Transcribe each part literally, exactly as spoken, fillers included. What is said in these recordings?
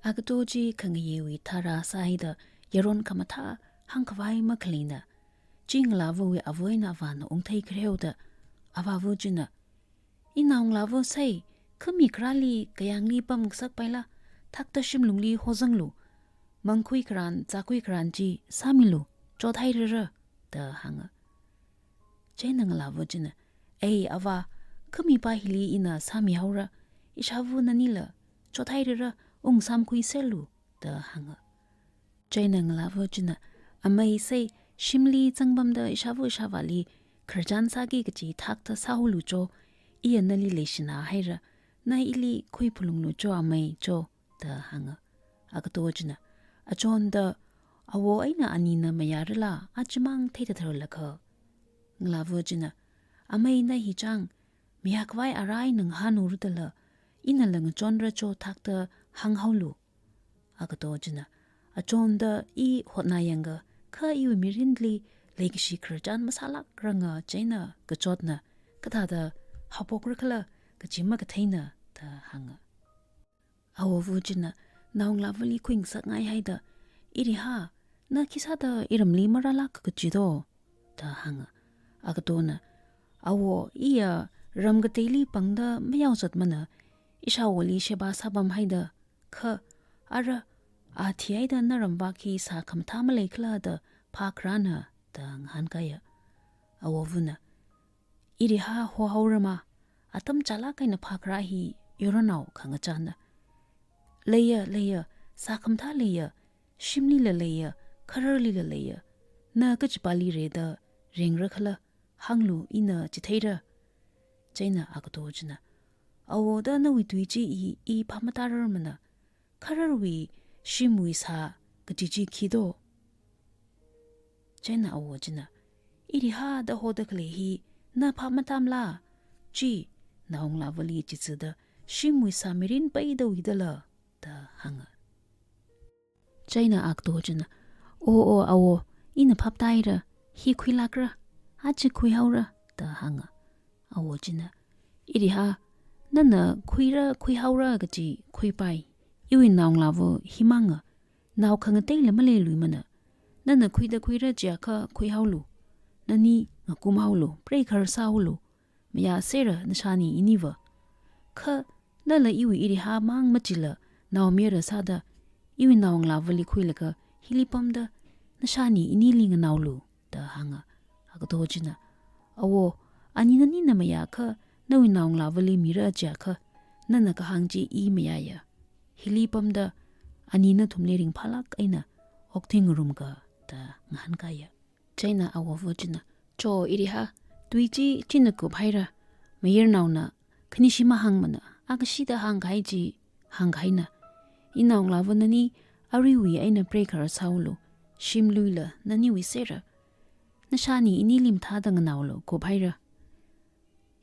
Agato chi khangayewui thara sāhaida yaron khamathā hāngkhavai makhaleina. Chi ngalāvawui ava eina avāna ungthei khareo da avāva china, "Inao ngalāva sai, khami kharāli kayāngli pamngasak paila, thakta shimlungli hozanglu. Mangkhui kharan, zākhui kharan chi sāmilu, chothairara," da hānga. Chieina ngalāva china, "Ei avā, khami pā hili ina sāmihaora, ishāva nanila chothairara, ungsāmkhuiserlu," da hānga. Chieina ngalāva china, "Amei sai, shimli zangpamda ishāva ishāvāli khararchan sāki kachi thakta sāhaolu cho, iya nali leishina haira, na ili khuiphulunglu cho amei cho," da hānga. Agato china, "Achonda awo eina anina mayārala, achimang theithatharlakha." Ngalāva china, "Amei na hi chang, mayākhavai ara eina ngahānhaora dala, inala ngachonra cho thakta hānghaolu." Agato china, "Achonda i hotnā yanga, kha iwui mirinli leikashi khararchan masālākranga chieina kachotna, kathāda haopokra khala kachi makatheina," da hānga. Awova̱ china naongalāva̱li khuingasakngai haida, "Iriha̱, na khisāda iramli marālāk kachi do?" da hānga. Agatona, "Awo, iya ram kateili pangda mayaozatmana, ishāwoli sheba sāpam haida, kha ara a thihaida naramvak hi sā khamathā maleikhala da phākharāna?" da ngahānkāya. Awova̱na, "Iriha̱ hohaora ma, atam chālāk eina phākharā hi yaronao khangachāna. Leiya, leiya, sā khamathā leiya, shimlila leiya, khararlila leiya. Na kachipāli rida ringra khala, hānglu ina chitheira." Chieina agato china, "Awo, da nawui tui chi i, i phap matārar mana. Khararwui shimwui sā kachi chi khi do?" Chieina awo china, "Iriha̱ da hoda khalei hi na phap matāmala? Chi naongalāva̱li chitsuda shimwui sā mirin peida widala?" da hānga. Chieina agato china, "O, o, awo, ina phaptāhaira, hi khuilākra, aja khuihaora," da hānga. Awo china, "Iriha̱, nana khuira khuihaora kachi khuipai. Iwui naongalāva̱ himanga, nao khangateila maleiluimana. Nana khuida khuira chiakha khuihaolu. Nani ngakumhaolu, preikharar sāhaolu. Mayāsera nashani iniva̱. Kha nala iwui Iriha̱ mang machila naomayara sāda, iwui naongalāva̱li khuilaga hili pamda nashani inili nganaolu," da hānga. Agato china, "Awo, ani nanina mayākha nawui naongalāva̱li mira chiakha, nana kahāng chi i mayāya. Hili pamda ani nathumli ringphālāk eina okthing ngarumga," da ngahānkāya. Chieina awova̱ china, "Cho Iriha̱, tui chi china kuphaira. Mayarnaona khanishi mahāngmana, akashida hāngkahai chi hāngkahaina. Inaongalāva̱ nani aruiwui eina preikharar sāhaolu, shimluila naniwui sera. Nashani inili mathāda nganaolu, kuphaira.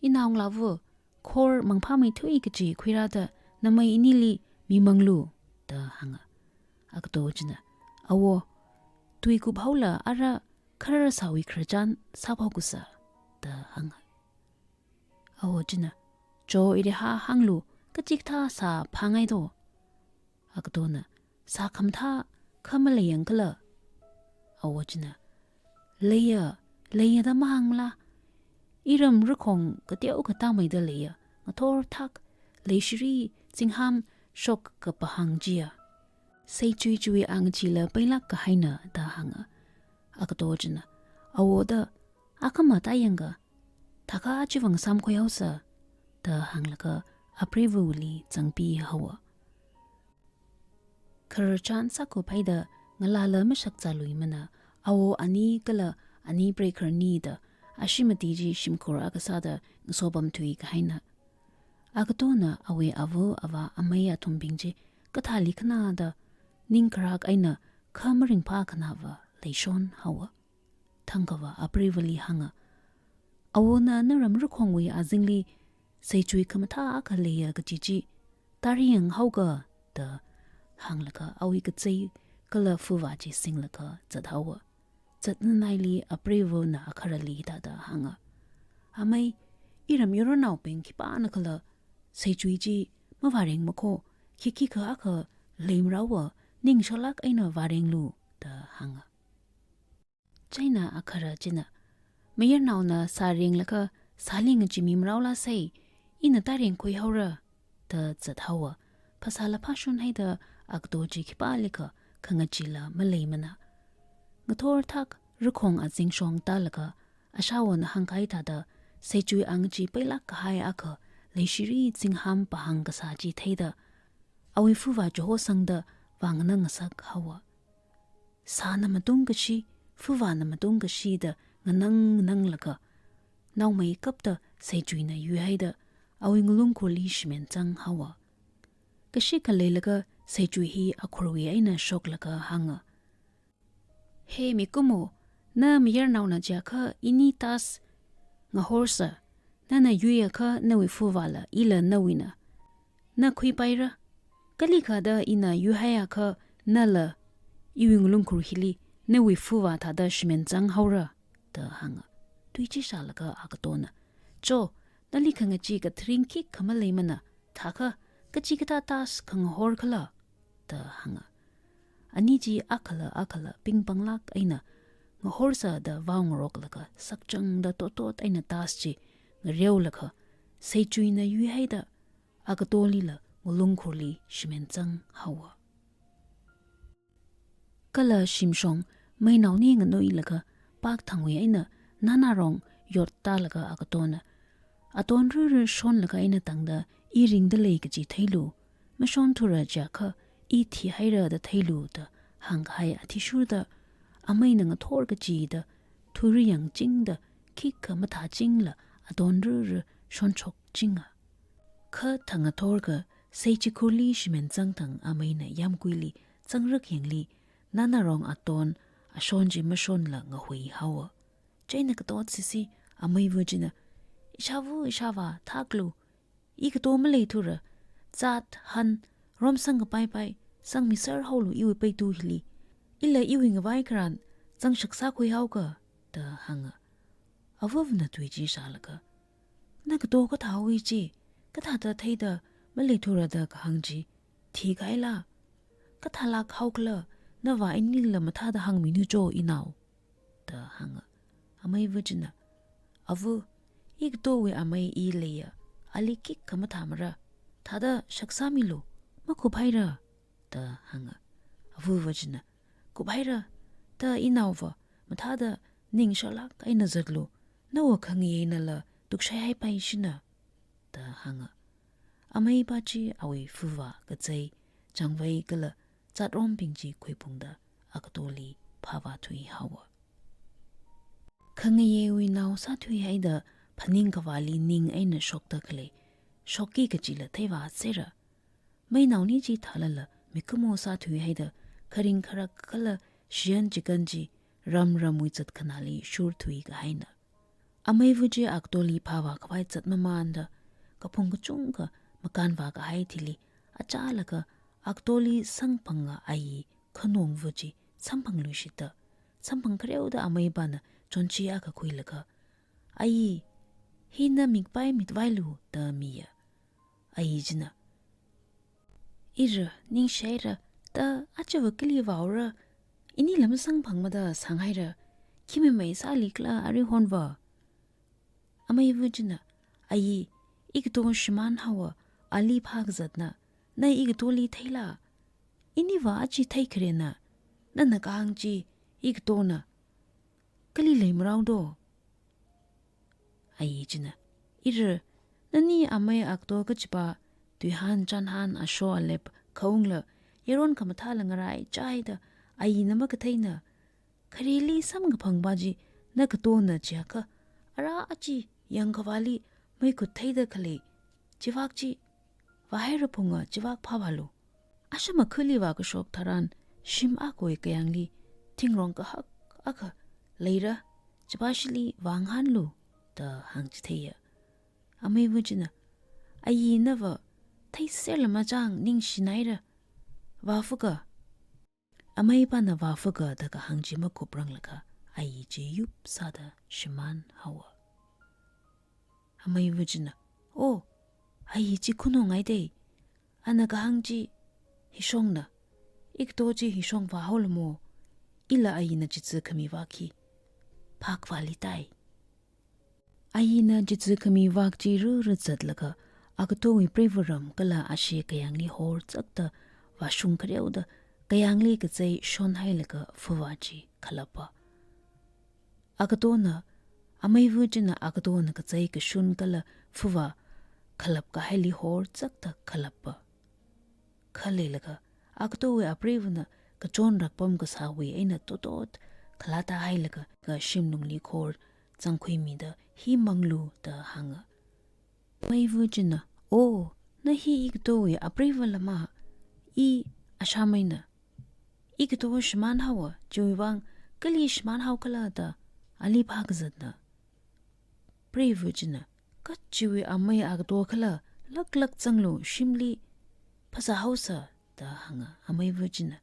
Inaongalāva̱, khor mangphāmeithui kachi khuirāda namei inili mimanglu," da hānga. Agato china, "Awo, tui kuphaola ara kharar sāwui khararchan sāphao kusa," da hānga. Awo china, "Cho Iriha̱, hānglu, kachikathā sā phāngai do?" Agatona, "Sā khamathā kha maleiyang khala?" Awo china, "Leiya, leiya da mahāngmala? Iram rakhong kateokha tāmeida leiya, ngathor thak, leishiri, zingham, shok kapahāng chiya. Seichui chiwui angachila peilāk kahaina," da hānga. Agato china, "Awo, da akhama tāyangga, thakha chivang sāmkhuihaosa," da hānglaga apreiva̱li zangpihaowa. Khararchan sākuphaida ngalāla mashakzāluimana, awo ani kala ani preikhararni da ashee mati chi shimkhur akha sāda ngasopamthui kahaina. Agatona awui ava̱ avā amei athumbing chi kathāli khanāda ningkharak eina kha maringphā khanāva leishon haowa. Thangkhava apreiva̱li hānga, "Awona naram rakhongwui azingli seichui khamathā akha leiya kachi chi tāriyang haoga," da hānglaga awui kazei kala fuva chi singlaga zathaowa. Zatnanaili apreiva̱na akharali thāda hānga, "Amei, iram yaronnaobing khipānakhala seichui chi mavāringmakho, khikhikha akha Leimaraowa, ningsholak eina vārenglu da hānga. Chieina akhara china, mayarnaona sā renglaga sāli ngachimimaraolasei, ina tārengkhui haora da zathaowa. Phasāla phāshun haida agato chi khipālikha khangachila maleimana. Ngathor thak rakhong azingshong tālaga, ashāwona hāngkahai thāda, seichui angchi peilāk kahai akha leishiri zingham pahāng kasā chi theida, awui fuva chihosangda vānganang ngasak haowa. Sāna matungkashi, fuvana matungkashi da nganang ngananglaga, naomeikapta seichuina yuihaida, awui ngalungkhurli shimen zang haowa. Kashika leilaga seichui hi akhurwui eina shoklaga hānga, He mikumo, na mayarnaona jiakha ini task ngahorsa, nana yuiakha nawui fuvala ila nawuina. Na khuipaira, kalikhada ina yuihaiakha nala iwui ngalungkhur hili nawui fuva thāda shimen zang haora da hānga. Tui chi shālaga agatona, Cho, nali khangachi katharing khikha maleimana, thākha, kachikathā task khangahor khala da hānga. Ani chi akhala akhala pingpanglāk eina ngahorsa da vaongaroklaga sakchangda totot eina task chi ngareolaga, seichuina yuihaida agatolila ngalungkhurli shimen zang haowa. Kala shimshong meinao ni nganuilaga pak thangwui eina nanarong yot tālaga agatona, Aton ruru shonlaga eina tangda i ringda lei kaji theilu, mashonthura jiakha i thihaira da theilu da hāngkahai athishurda, ameina ngathor kachida thuirui yangchingda khikha mathāchingla aton ruru shonshokchinga. Kha thangathorkha seichikhurli shimen zangthang ameina yāmguili zangrak yangli, nanarong aton ashon chi mashonla ngahui haowa. Chieina katot sisi ameiva china, Ishāva ishāvā thaklu, igato maleithura, zat han romsang kapaipai sangmiser haolu iwui peitu hili. Ila iwui ngavai kharan zangshak sākhui haoka da hānga. Avavana tui chi shālaga, Nagato kathāwui chi, kathāda theida maleithura da kahāng chi, thikahaila? Kathālāk haokhala, nava inila mathāda hāngminu cho inao da hānga. Ameiva china, Ava, igatowui amei i leiya, ali khikha mathāmara, thāda shak sāmilu, makuphaira da hānga. Avava china, Kuphaira, ta inaova mathāda ningsholak eina zatlu, nawa khangayeinala tukshai haipai shina da hānga. Ameipa chi awui fuva kazei changvei kala zatrombing chi khuiphungda agatoli phāvāthui haowa. Khangayeiwui nao sāthuihaida phaning kavāli ning eina shokda khalei, shokki kachila theivāsera. Meinaoni chi thālala mikumo sāthuihaida kharing kharak kala shiyan chikan chi ram ramwui zatkhanāli shurthui kahaina. Ameiva chi agatoli phāvā khavai zat mamānda, kaphung kachungkha makānvā kahai thili achālaga agatoli samphanga ayi khanongva chi samphangluishitta, samphang khareoda ameipana chonchi akha khuilaga, Ayi, hi na mikpai mitvailu da miya. Ayi china, Ira, ningshihaira, ta achava kali vāora, inila masamphangmada sanghaira, khi meimei sālikhala arui honva. Ameiva china, Ayi, igato shimān haowa, ali phākazatna, na igatoli theila? Iniva achi theikharena, nana kahāng chi igatona, kali leimarao do? Ayi china, Ira, nani amei agato kachipa, tuihān chānhān asho alep khaungla, yaron khamathāla ngaraichaida, ayina makatheina, khareli samkaphangva chi nagatona jiakha, ara achi yangkhavāli meikhut theida khalei chivak chi vāhaira phunga chivak phāvālu. Asham akhali vākashok tharan shim akhawui kayāngli thingrong kahak akha leira, chipāshili vāngahānlu da hāngchitheiya. Ameiva china, Ayi nava theiserla machang ningshinaira, vāfuka. Ameipana vāfuka da kahāng chi makupranglakha ayi chi yup sāda shimān haowa. Ameiva china, O, ayi chi khanongai dei. Ana kahāng chi hishongna, Ikato chi hi shongvā haolamo, ila ayina chitsu khami vak hi phakvāli tai. Ayina chitsu khami vak chi ruru zatlaga, akatowui preivaram kala ashee kayāngli horzakta vāshung khareoda, kayāngli kazei shonhailaga phuvā chi khalapa. Akatona, ameiva china akatona kazei kashun kala phuvā khalap kahaili horzakta khalapa. Khaleilaga, akatowui apreivana kachon rakpam kasāwui eina totot khalata hailaga, kashimlungli khor zangkhuimida, hi manglu da hānga. Ameiva china, o, na hi ikatowui apreiva lama, i ashameina. Ikato shimān haowa, chiwui vang kali shimān haokhala da ali phākazatna. Preiva china, kachiwui amei akato khala, laklak zanglu, shimli phazā haosa da hānga. Ameiva china,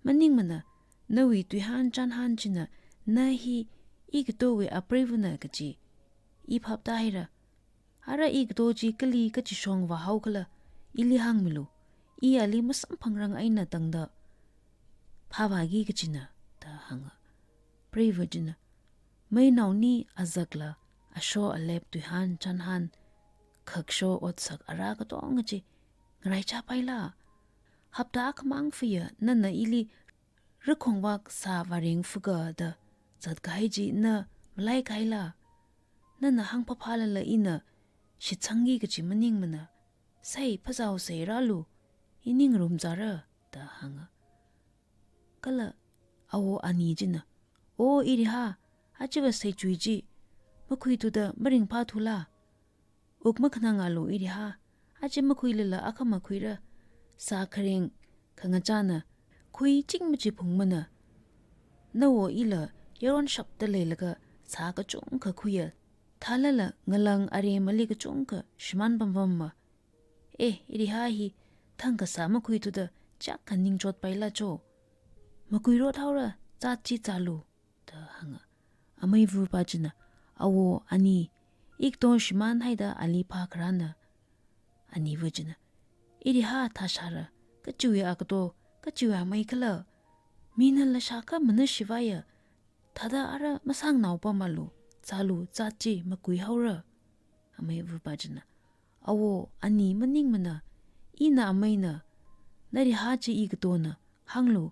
maningmana, nawui tuihān chānhān china, na hi ikatowui apreivana kaji i phapta haira. Ara ikato chi kali kachishong vāhaokhala, ili hāngmilu, i ali masamphangrang eina tangda phāvāki kachina da hānga. Preiva china, meinaoni azakla asho alep tuihān chānhān khaksho otsak ara katonga chi ngaraichā paila? Hapta akhamang fuya nana ili rakhong vak sā vāreng fuga da zatkahai chi na malaikahaila? Nana hāngphaphālala ina shitsangki kachi maningmana. Sai phazāhaosei rālu, i ning rumzāra da hānga. Kala awo ani china, o iriha, achiva seichui chi makhuithuda maringphāthula? Wuk makhanangalu iriha, achi makhuilala akhama khuira, sā khareng khangachāna khuiching machiphungmana. Nawo ila yaron shapta leilaga sā kachungkha khuiya, thālala ngalang aremali kachungkha shimān pamvamma. E, iriha hi thangkha sā makhuithuda chak khaning chotpaila cho. Makhuirot haora, zat chi zālu da hānga. Ameiva pa china, awo ani, ikato shimān haida ali phākharāna. Aniva china, iriha thāshāra, kachiwui akato, kachiwui amei khala? Mina lashākha mana shivāya, thāda ara masāngnao pammalu, zālu, zat chi makhui haora. Ameiva pa china, awo ani maningmana, ina ameina, nariha chi ikatona, hānglu,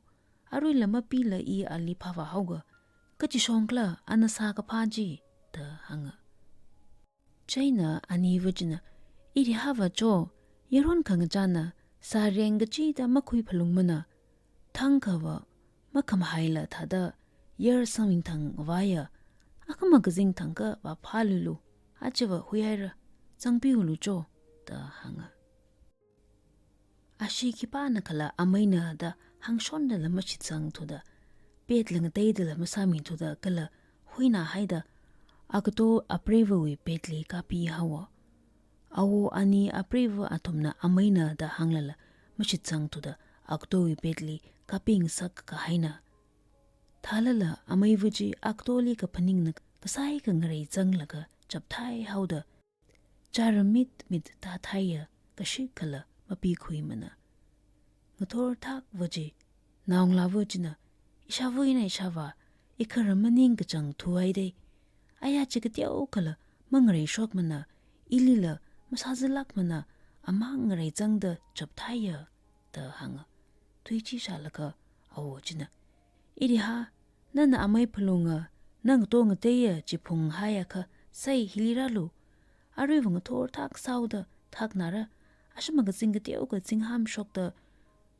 aruila mapila i ali phāvā haoga, kachishongkhala ana sākaphā chi da hānga. Chieina aniva china, irihava cho, yaron khangachāna sā reng kachida makhui phalungmana, thangkhava makhamhaila thāda yar sangmingthang vāya, akhama kazing thangkha vāphāluilu, achiva huihaira, zangpiulu cho da hānga. Ashee khipānakhala ameina da hāngshondala mashitsangthuda, petla ngateidala masāmithuda kala huina haida, akato apreivawui petli kapi haowa. Awo ani apreiva athumna ameina da hānglala mashitsangthuda, akatowui petli kapingasak kahaina. Thālala ameiva chi akatoli kaphaningna kasai khangarei zanglaga chapthai haoda, chara mitmit tāthaiya, kashikhala mapikhuimana. Ngathor thakva chi, naongalāva china, ishāva eina ishāvā, ikharam maning kachang thuhaidei. Aya chi kateokhala mangareishokmana, ilila masāzalākmana, amang ngarei zangda chapthaiya da hānga. Tui chi shālaga awo china, iriha, nana amei phalunga, na ngato ngateiya chiphunghaiakha, sai hili rālu. Aruiva ngathor thak sāhaoda thaknara, ashama kazing kateokha zingham shokta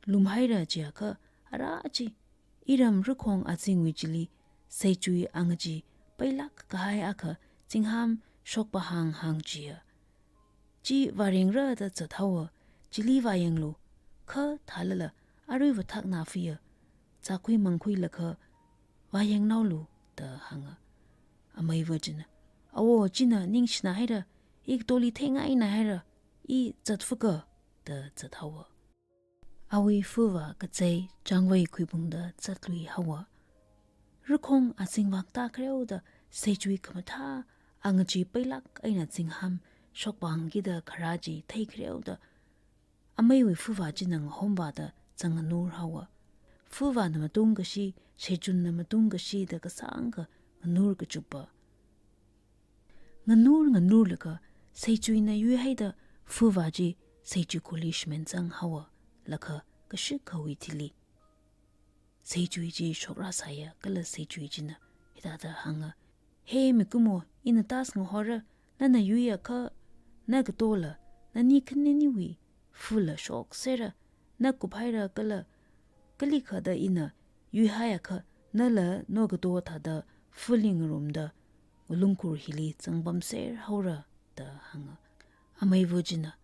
lumhaira chiakha, ara chi, iram rakhong azingwui chili seichui angachee pailāk kahai akha zingham shokpahāng hāngchiya. Chi vārengra da zat haowa, chili vāyanglu, kha thālala aruiva thakna fiya, zākhui mangkhuilakha vāyangnaolu da hānga. Ameiva china, awo china ningshina haira, ikatoli theingaina haira, i zatfuka da zat haowa. Awui fuva kazei changvei khuiphungda zatlui haowa. Rakhong azing vak tākhareoda seichui khamathā angachee pailāk eina zingham shokpahāngkida kharā chi theikhareoda, ameiwui fuva china ngahomvāda zangnganur haowa. Fuva na matung kashi, Seichun na matung kashi da kasāngkha nganur kachupa. Nganur nganurlaga Seichuina yuihaida Fuva chi Seichu khurli shimān zanghaowa, laga kashik khawui thili. Seichui chi shokra sāya kala Seichui china hithāda hānga, "He mikumo, ina task ngahora, nana yuiakha, na katola, nani khaniniwui Fula shokserra, na kuphaira kala, kalikhada ina yuihaiakha, nala no kato thāda Fuli ngarumda, ngalungkhur hili zangpamser haora," da hānga. Ameiva china,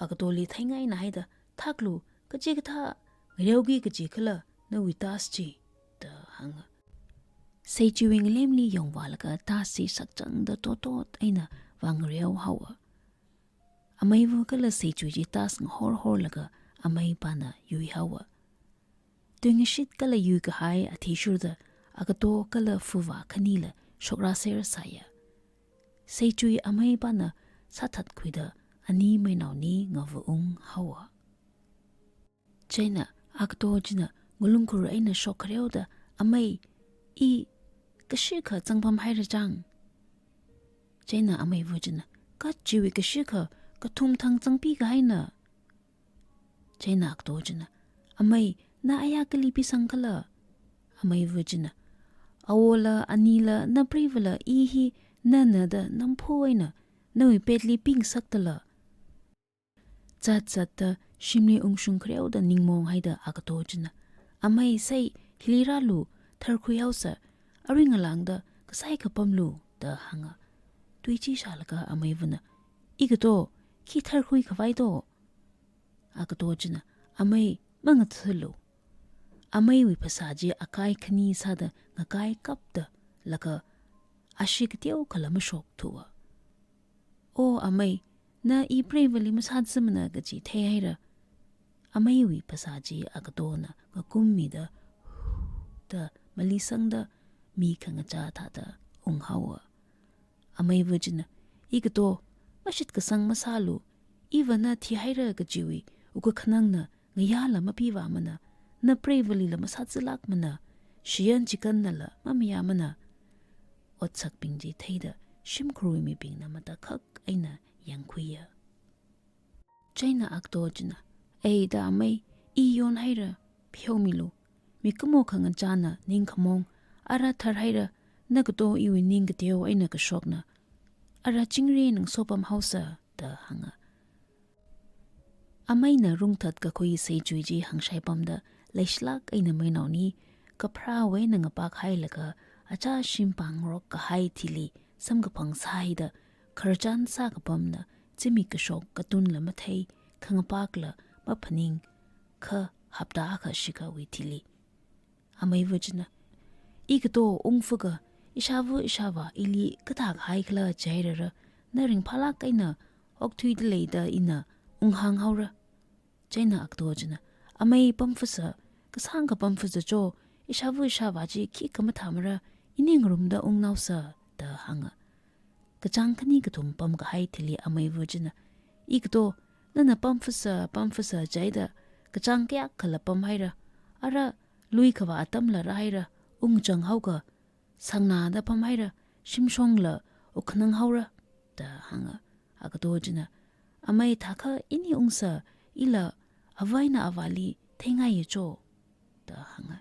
"Akatoli theingaina haida, thaklu, kachikathā ngareoki kaji khala nawui task chi," da hānga. Seichuiwui ngalemli yongvālaga task chi sakchangda totot eina vāngareo haowa. Ameiva kala Seichui chi task ngahor horlaga ameipana yuihaowa. Tuingashit kala yuikahai athishurda Akato kala Fuva khanila shokraser sāya. Seichui ameipana sāthatkhuida ani meinaoni ngavaung haowa. Chieina Akato china ngalungkhur eina shok khareoda, "Amei, i kashikha zangpamhaira chang." Chieina ameiva china, "Kachiwui kashikha kathum thang zangpi kahaina." Chieina Akato china, "Amei, na aya kali pisang khala?" Ameiva china, "Awola, anila, napreivala, i hi nana da nampho eina nawui petli pingasakdala, zat zatda shimli ungshung khareoda ningmong haida Akato china, "Amei, sei hili rālu, tharkhui haosa, arui ngalāngda kasai kapamlu," da hānga. Tui chi shālaga ameivana, "Ikato, khi tharkhui khavai to?" Akato china, "Amei, mangathalu." Ameiwui phasā chi akai khani sāda ngakai kapda laga ashee kateokhala mashokthua. "O amei, na i preivali masāzimana kaji theihaira." Ameiwui phasā chi Akatona ngakummida, da malisangda mi khangachā thāda unghaowa. Ameiva china, "Ikato, mashitkasang masālu, iva na thihaira kajiwui wukkhanangna ngayāla mapivāmana, napreivalila masāzilākmana, shiyan chikannala mamayāmana." Otsakbing chi theida shimkhurwui mibingna matakhak eina yangkhuiya. Chieina Akato china, "Ei da amei, i yonhaira, pheomilu. Mikumo khangachāna ningkhamong, ara tharhaira, na kato iwui ning kateo eina kashokna. Ara chingri ngaso pamhaosa," da hānga. Ameina rungthat kakhui Seichui chi hāngshai pamda, leishilāk eina meinaoni kapharāwui eina ngapak hailaga, achā shimpāngarok kahai thili samkaphang sāhaida, khararchan sākapamna, zimik kashok katunla mathei, khangapakla maphaning, kha hapta akha shikhawui thili. Ameiva china, "Ikato ungfuka, ishāva ishāvā ili kathākahai khala jihairara, na ringphālāk eina okthuida leida ina unghāng haora." Chieina Akato china, "Amei pamfusa, kasāngkha pamfusa cho, ishāva ishāvā chi khikha mathāmara, ining ngarumda ungnaosa," da hānga. Kachāng khani kathum pamkahai thili ameiva china, "Ikato, nana pamfusa, pamfusa jihaida, kachāng kayākhala pamhaira, ara lui khavā atamla rāhaira, ungchang haoka, sangnada pamhaira, shimshongla wukkhanang haora," da hānga. Akato china, "Amei thākha ini ungsa, ila ava eina avāli theingaiya cho," da hānga.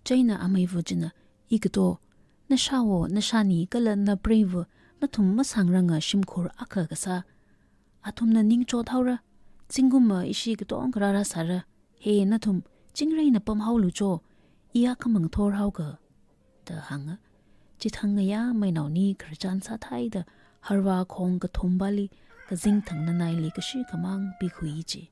Chieina ameiva china, "Ikato, nashāwo, nashāni kala napreiva, nathum masāngranga shimkhur akha kasā. Athumna ningchot haora, zingkumva ishi katongkha rāra sāra. He nathum, chingreina pamhaolu cho, i akhamang thor haoka," da hānga. Chithang ngayā meinaoni khararchan sāthaida, harvā khong kathumpali, kazing thang nanaili kashikhamang pikhui chi.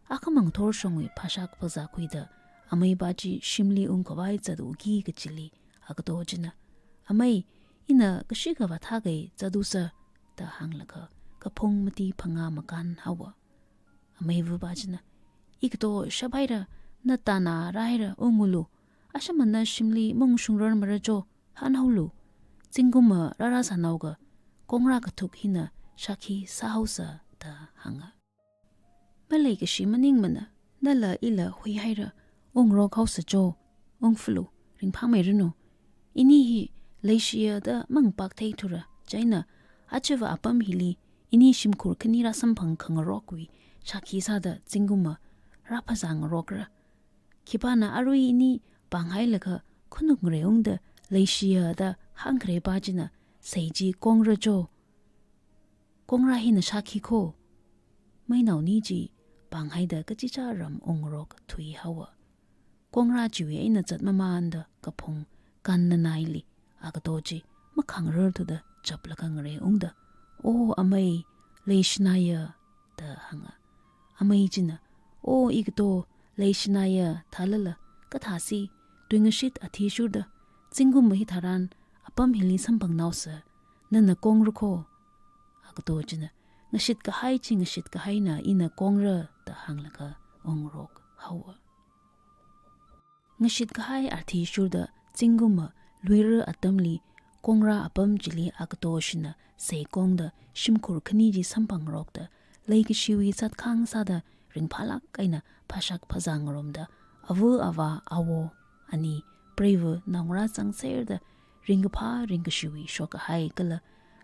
Akhamang thor shongwui phāshak phazākhuida, ameiva chi shimli ungkhavai zatuki kachili, Akato china, "Amei, ina kashikha vāthākei, zatusa," da hānglaga, kaphung mati phangā makān haowa. Ameivava china, "Ikato shaphaira, na tana rāhaira, ungulu, ashamana shimli maungshungrarmara cho, hanhaolu, zingkumva rāra sānaoka, kongra kathuk hina shākhi sāhaosa," da hānga. "Maleikashi maningmana, nala ila huihaira, Ungrok haosa cho, ungfulu, ringphāmeiranu. Ini hi leishiya da mangpak theithura, chieina, ajava apam hili, ini shimkhur khani rāsamphang khangarokwui shākhi sāda zingkumva rāphazā ngarokra. Khipāna arui ini pānghailaga khanuk ngareiungda leishiya da hāngkharei pā china, sei chi kongra cho. Kongra hina shākhi kho. Meinaoni chi pānghaida kachichā ram ungrok thuihaowa. Kongra chiwui eina zatmamānda kaphung kannanaili agato chi makhangrarthuda chaplaga ngareiungda, "O amei, leishinaya," da hānga. Amei china, "O igato, leishinaya, thālala, kathāsi, tuingashit athishurda, zingkum mahi tharan, apam hili samphangnaosa, nana kongra kho." Agato china, "Ngashitkahai chi ngashitkahai na, ina kongra," da hānglaga ungrok haowa. Ngashitkahai athishurda zingkumva luira atamli kongra apam chili agatoshina seikongda shimkhur khani chi samphangrokda leikashiwui zatkhang sāda ringphālāk eina phāshak phazā ngarumda ava avā awo ani preiva naongarā zangserda ringkaphā ringkashiwui shokkahai kala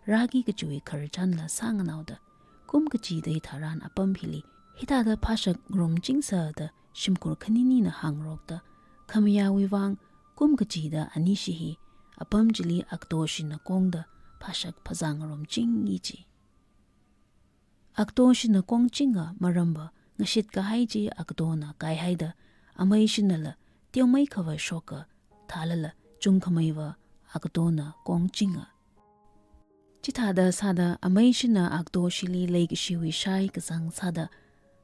rāki kachiwui khararchanla sānganaoda kum kachida hitharan apam hili hithāda phāshak ngarumchingsa da shimkhur khaninina hāngrokda, khamayāwui vang kum kachida anishi hi apam chili agatoshina kongda phāshak phazā ngarumchingi chi. Agatoshina kongchinga maramva ngashitkahai chi agatona kaihaida, ameishinala teomeikha va shokka, thālala chungkhameiva agatona kongchinga. Chithāda sāda ameishina agatoshili leikashiwui shai kazang sāda,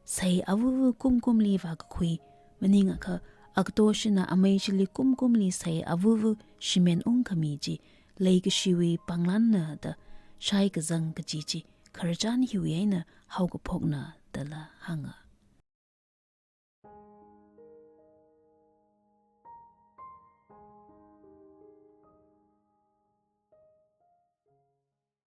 sei avuvu kumkumli vākakhui, maningakha agatoshina ameishili kumkumli sei avuvu shimen ungkhami chi leikashiwui pānglanna da shai kazang kaji chi khararchan hiwui eina haokaphokna dala hānga.